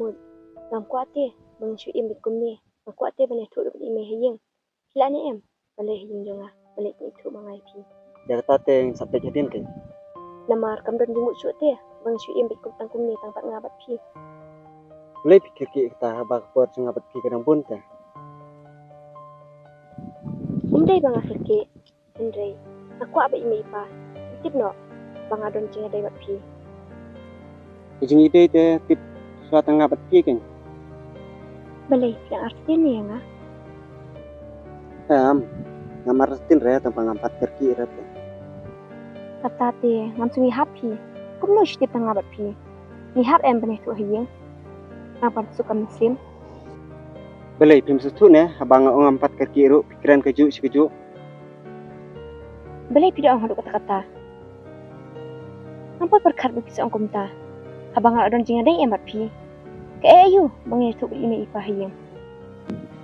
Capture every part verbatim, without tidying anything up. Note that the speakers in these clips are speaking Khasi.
Mut, ngam kwah te ba ngan shu im beit kumne. Nga kwah te ban ïathuh ruh bad i mei ha ïing. Phi lah ne em? Balei ha ïing jong nga balei phin ithuh ma nga ïa phi? Ïa kata te ngan sa peit hadien keiñ. Namar kam don jingmut shuh te ba ngan shu im beit kum tang kumne tang pat nga bad phi. Balei phi kyrkieh kata haba ka por jong nga bad phi ka dang bun te? Ym dei ba nga kyrkieh. Hynrei nga kwah ba i mei i pa kin tip noh ba nga don jingïadei bad phi. Ka jingïadei te tip shuwa tang nga bad phi keiñ. Balei phi dang artatien ïa nga? Em, ngam artatien re tang ba ngam pat kyrkieh re te. Kata te ngam sngew ïahap phi. Kumno shu tip tang nga bad phi? Ngi hap em ban ïathuh ha ïing? Nang ban suk ka mynsiem. Balei phim sngewthuh ne haba nga ong ngam pat kyrkieh ruh phi kren kajuh shi kajuh? Balei phi da ong haduh katta katta? Ngam pat pyrkhat ba phi sa ong kumta haba nga la don jingïadei em bad phi. Kaei aïu ba ngan ïathuh bad i mei i pa ha ïing?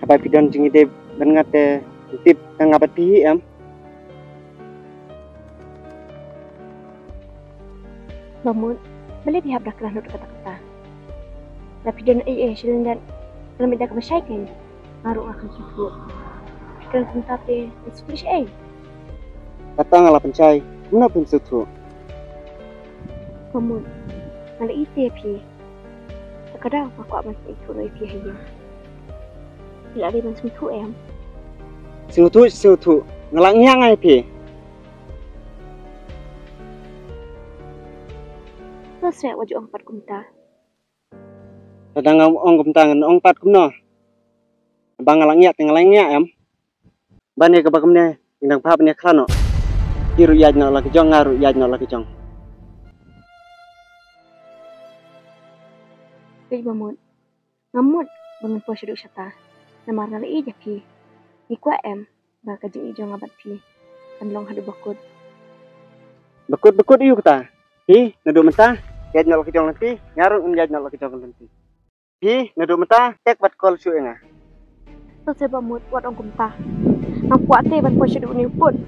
Haba phi don jingïadei bad nga te tip tang nga bad phi hi em? Ba mut, balei phi hap da kren haduh katta katta? Lada phi don ei ei sha lyndet, lada mih da kaba shai keiñ, nga ruh nga khlem sngewthuh. Phi kren kumta te ngan sngewthuh shaei? Kata nga la pynshai, kumno phim sngewthuh? Ba mut, nga la ïeit ïa phi. Te ka daw nga kwah ban ïathuh noh ïa phi ha ïing. Phi la dei ban sngewthuh em? Sngewthuh, sngewthuh. Nga la ngiah nga ïa phi. To sngewbha wat ju ong pat kumta. Lada ngam ong kumta ngan ong pat kumno? Ba nga la ngiah te nga la ngiah em. Ban ïa kaba kumne ngi dang phah ban ïakhlad noh. Phi ruh ïaid noh la ka jong, nga ruh ïaid noh la ka jong. Peit ba mut. Ngam mut ba ngan poi shaduh shata. Namar nga la ïeit ïa phi. Ngi kwah em ba ka jingïeit jong nga bad phi kan long haduh ba kut. Ba kut, ba kut aïu kata? Phi naduh mynta ïaid noh la ka jong lynti, nga ruh ngan ïaid noh la ka jong lynti. Phi naduh mynta tek bad call shuh ïa nga. To sngewbha mut wat ong kumta. Ngam kwah te ban poi shaduh une u pud.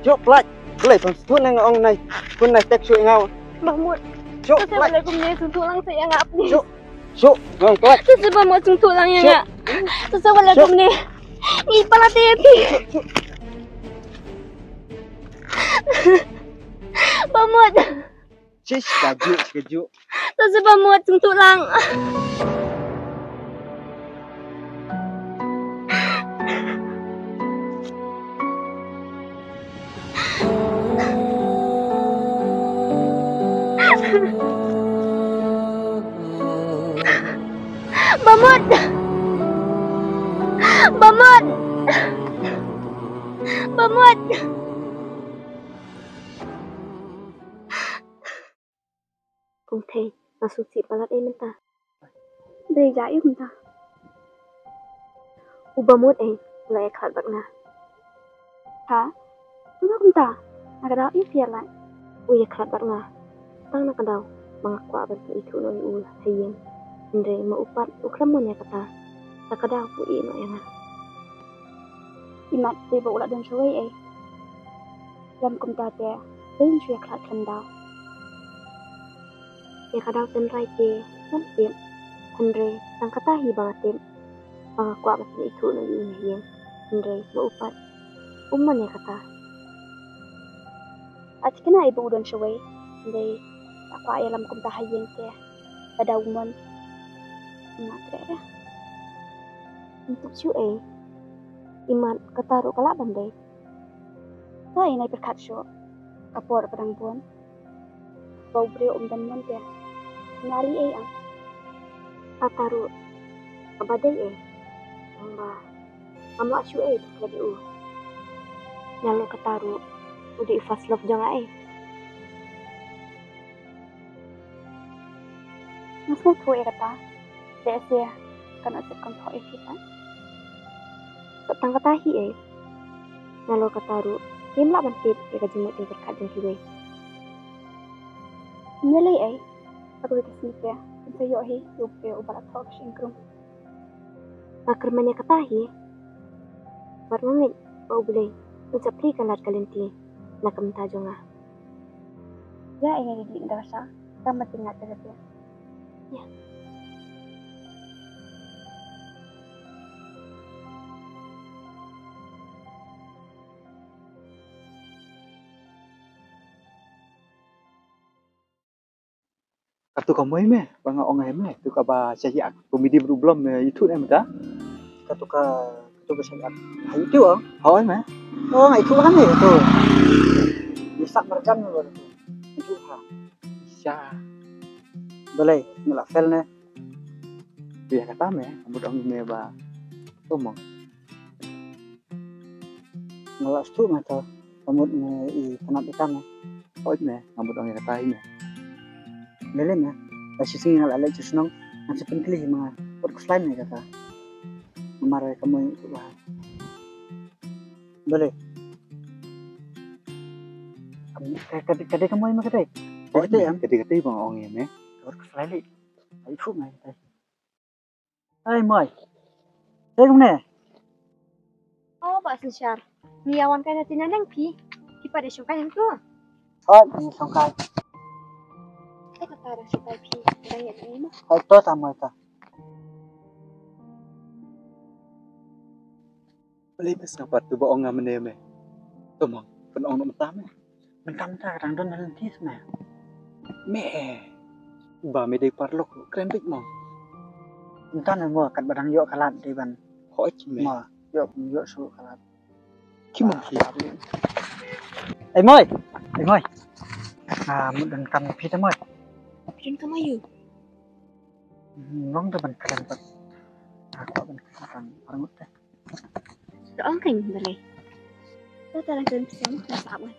Shuh, pynlait. Balei phi sngewthuh ne nga ong nai, pun nai tek shuh ïa nga. Ba mut. Shuh, to sngewbha pynlait. Balei kumne, sngewthuh lang seh ïa nga, please. Shuh. Shuh, nga ong pynlait. To sngewbha mut, sngewthuh lang ïa nga. Shuh. To sngewbha balei kumne. Ngi palat ïa phi. Shuh, shuh. Ba mut. Shish, kajuh, kajuh. To sngewbha mut, sngewthuh lang. Ba mut. Ba mut. Ba mut. Kong Thei, nga sngewsih palat ei mynta. Dei jia ei mynta. U Ba Mut ei u la ïakhlad bad nga. Ha? Kumno kumta? Na ka daw ei phi ïakhlad? U ïakhlad bad nga. Tang na ka daw ba nga kwah ban pynithuh noh ïa u ha ïing. Hynrei ma u pat u khlem mon ïa kata. Na ka daw u ïeh noh ïa nga. Imat te ba u la don shawei ei. Lem kumta te, un shu ïakhlad khlem daw. Ïa ka daw tynrai te ngam tip. Hynrei tang kata hi ba nga tip, ba nga kwah ban pynithuh noh ïa u ha ïing. Hynrei ma u pat um mon ïa kata. Ati kane ei ba u don shawei, hynrei nga kwah ïalam kumta ha ïing te. Ka daw u mon. Nga treh re. Ym tip shuh ei. Imat kata ruh ka lah ban dei. Ka ei nai pyrkhat shuh. Ka por ka dang bun. Ba u briew um don mon te. Nga ri ei ang. Kata ruh kaba dei ei. Tang ba ngam lah shuh ei pyrkhat ïa u. Nalor kata ruh u dei u first love jong nga ei. Nga sngewthuh ïa kata. Te sia kan ot sep kan thoh ïa kita. Sa tang kata hi ei. Nalor kata ruh ngim lah ban tip ïa ka jingmut jingpyrkhat jong kiwei. Ym lei ei. Ka kawei ka sngi te kan sa ïoh hi ïa u briew uba la thoh ka shynrang. Nga kyrmen ïa kata hi. Bad nga ngeit ba U Blei un sa plie ka lad ka lynti na ka bynta jong nga. Ïa, ïa nga ïa dih na ka sha. Tang ba kin ngat ka lynti. Ïa. Tu ka Moi me, ba nga ong ïa me, tu kaba sha ïa comedy bru blom me, ïathuh ne me ta. Ka tu ka, ka tu ba sha ïa ha YouTube ong. Hooid me. Ong ïathuh ha me tu. Ïa sak marjan me ba tu. Ïathuh ha. Sha. Balei, nga la fail ne. Ïa kata me, nga mut ong ïa me ba. Tu mo. Nga la sdang me to, ka mut me i tnat ïa ka me. Hooid me, nga mut ong ïa kata hi me. Lei lei me, la shisngi nga la leit sha shnong, ngan sa pynkylli hi ma nga, wat khuslai me ïa kata. Namar ka Moi u ba. Balei. Ka, ka, ka dei ka Moi me ka dei. Hooid me, ka dei ka dei ba nga ong ïa me. Wat khuslai lei. Ai phu me ka dei. Ai Moi. Te kumne? Oh, Bah Synshar. Ngi ïa wan kai na te na neng phi. Phi pat dei shong kai hangto? Hooid, ngi shong kai. Te kata dang shong kai phi. Dang ïa ngi mo. Hooid, to ta Moi ta. Balei me sngap pat tu ba ong nga mynne me. To mo, pynong noh mynta me. Mynta mynta ka dang don ha lynti me. Me. Ba me dei paralok kren beit mo. Mynta me mo katba dang ïoh ka lad dei ban. Hooid me. Mo, ïoh ïoh shuh ka lad. Ki mo ki. Ai Moi. Ai Moi. Ah, mut donkam phi te Moi. Phi donkam aiu? Hmm, long te ban kren pat. Ah, ko ban kren pat. Parngut te. Ka ong kein balei. Ka ta la kren pisa mut ka sah mut.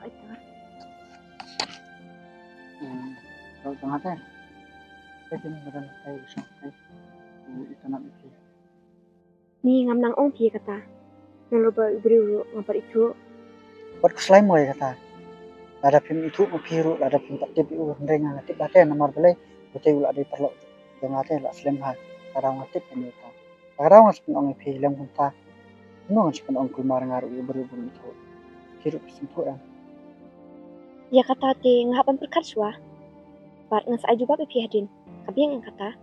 Ai ta. Hmm, ka tang ate. Ka kin badan kai bisa kai. Hmm, itu nak ite. Ni ngam nang ong phi kata. Nalor ba u briew ruh ngam pat ithuh. Wat khuslai mo ïa kata. Lada phim ithuh ma phi ruh, lada phim pat tip ïa u, hynrei nga tip ba te namar balei. Ba te u la dei paralok jong nga te la slem ha. Ka daw nga tip ïa kata. Ka daw nga sa pynong ïa phi lem kumta. Kumno ngan sa pynong kulmar nga ruh ïa u briew bym ithuh. Phi ruh phi sngewthuh em. Ïa kata te nga hap ban pyrkhat shuwa. Bad ngan sa ai jubab ïa phi hadien. Ka biang em kata.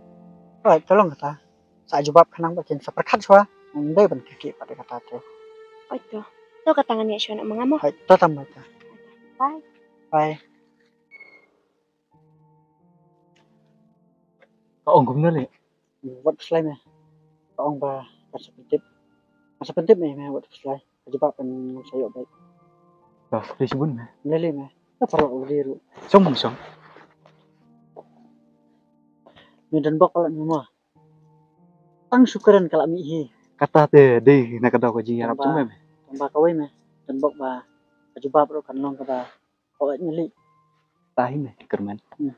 Right, to long kata. Sa ai jubab khnang ba kin sa pyrkhat shuwa. Ym dei ban kyrkieh pat ïa kata te. Oi to. To kata ngan ïa shuwa na ma nga mo. Hooid, to tam ba ta. Bye. Bye. Ka ong kumno lei? Wat khuslai me. Ka ong ba ka sa pyntip. Ka sa pyntip me me wat khuslai. Ka jubab kan sa ïoh beit. Ba khuslai shibun me. Lei lei me. Ka paralok u dei ruh. Shong shong. Me don bok ka la me mo. Tang shu kren ka la mih hi. Kata te dei na ka daw ka jingïarap jong me me. Tang ba kawei me. Don bok ba ka jubab ruh kan long kaba ka oi nyali. Ta hi me kyrmen. Hmm.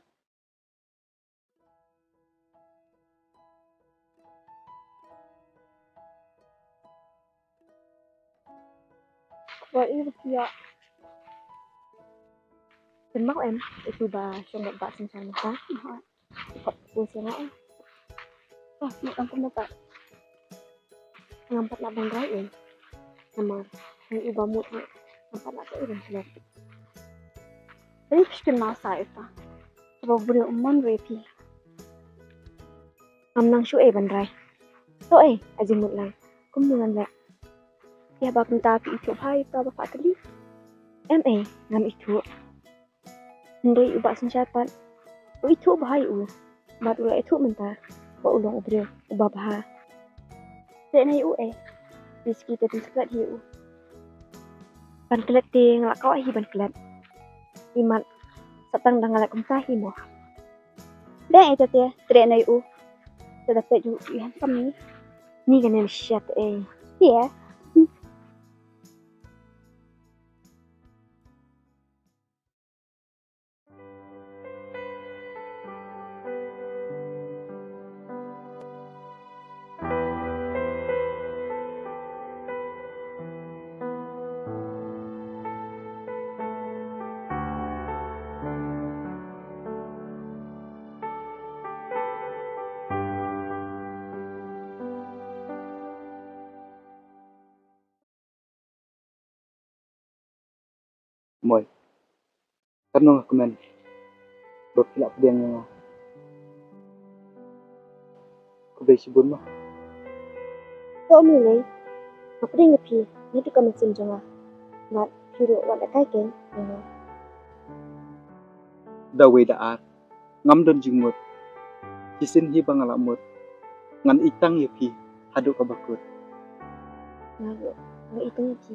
Wa i wa kia. Ken mau em, itu ba shong ba ba sing sang masa. Ko sing em. Ah, ni ang kumno ta. Ngam pat lah ban rai eh. Namar ni uba mut ni ngam pat lah ka iran shlek. Ri pishkin masa ita. Ba bri umon ri pi. Ngam nang shu eh ban rai. To eh, aji mut lang. Kum ngan leh. Ïa ba kumta phi ithuh bha ita ba pha kali. Em eh, ngam ithuh. Hynrei u Bah Synshar pat u ithuh bha ïa u. Bad u la ithuh mynta ba u long u briew uba bha. Te na ïa u eh. Riski te pynsklet hi ïa u. Ban klet te nga la kwah hi ban klet. Imat sa tang dang nga la kumta hi mo. Dang ita te tre na ïa u. Te da pet ju i han kami. Ni ka nen shat eh. Tia. Moi. Katno nga kmen ba phi la pdiang ïa nga. Khublei shibun mo. To ym lei lei. Nga pdiang ïa phi. Nga tu ka mynsiem jong nga. Bad phi ruh wat lehkai kein ïa nga. Da wei da ar. Ngam don jingmut. Shisien hi ba nga la mut. Ngan ïeit tang ïa phi haduh kaba kut. Nga, nga ïeit tang ïa phi.